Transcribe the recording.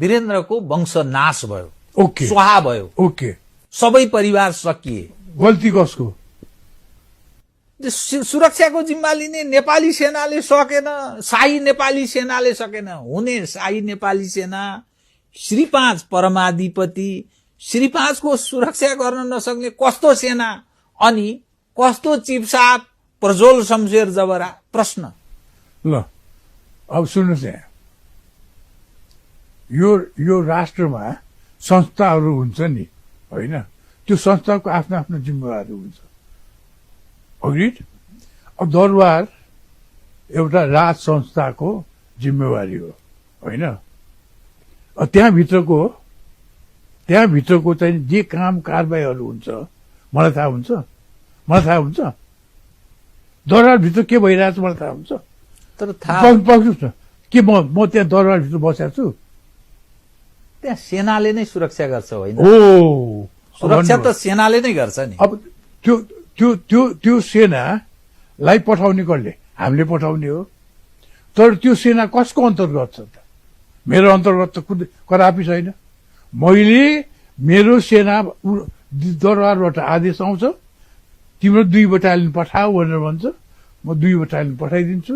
वीरेन्द्रको वंश नाश भयो, ओके स्वाहा भयो, ओके सबै परिवार सकिए। गल्ती कसको? सुरक्षाको जिम्मा लिने नेपाली सेनाले सकेन, शाही नेपाली सेनाले सकेन। हुने शाही नेपाली सेना, श्री 5 परमाधिपति, श्री 5 को सुरक्षा गर्न नसक्ने कस्तो सेना, अनि कस्तो चिफ साहब प्रज्वल शमशेर जबरा? प्रश्न। ल अब सुन्नुहोस् यहाँ, यो राष्ट्रमा संस्थाहरू हुन्छ नि, होइन? त्यो संस्थाको आफ्नो आफ्नो जिम्मेवारी हुन्छ। अग्रिड? अब दरबार एउटा राज संस्थाको जिम्मेवारी हो, होइन? त्यहाँभित्रको चाहिँ जे काम कारबाहीहरू हुन्छ मलाई थाहा हुन्छ, दरबारभित्र के भइरहेछ मलाई थाहा हुन्छ। तर थाहा पक्नुहोस् न, के म त्यहाँ दरबारभित्र बसेको छु? त्यहाँ सेनाले नै सुरक्षा गर्छ, होइन? ओ, सुरक्षा त सेनाले नै गर्छ नि। अब त्यो सेनालाई पठाउने कसले? हामीले पठाउने हो। तर त्यो सेना कसको अन्तर्गत छ त? मेरो अन्तर्गत त कदापि छैन। मैले मेरो सेना दरबारबाट आदेश आउँछ, तिम्रो 2 बटालियन पठाऊ भनेर भन्छ, म 2 बटालियन पठाइदिन्छु।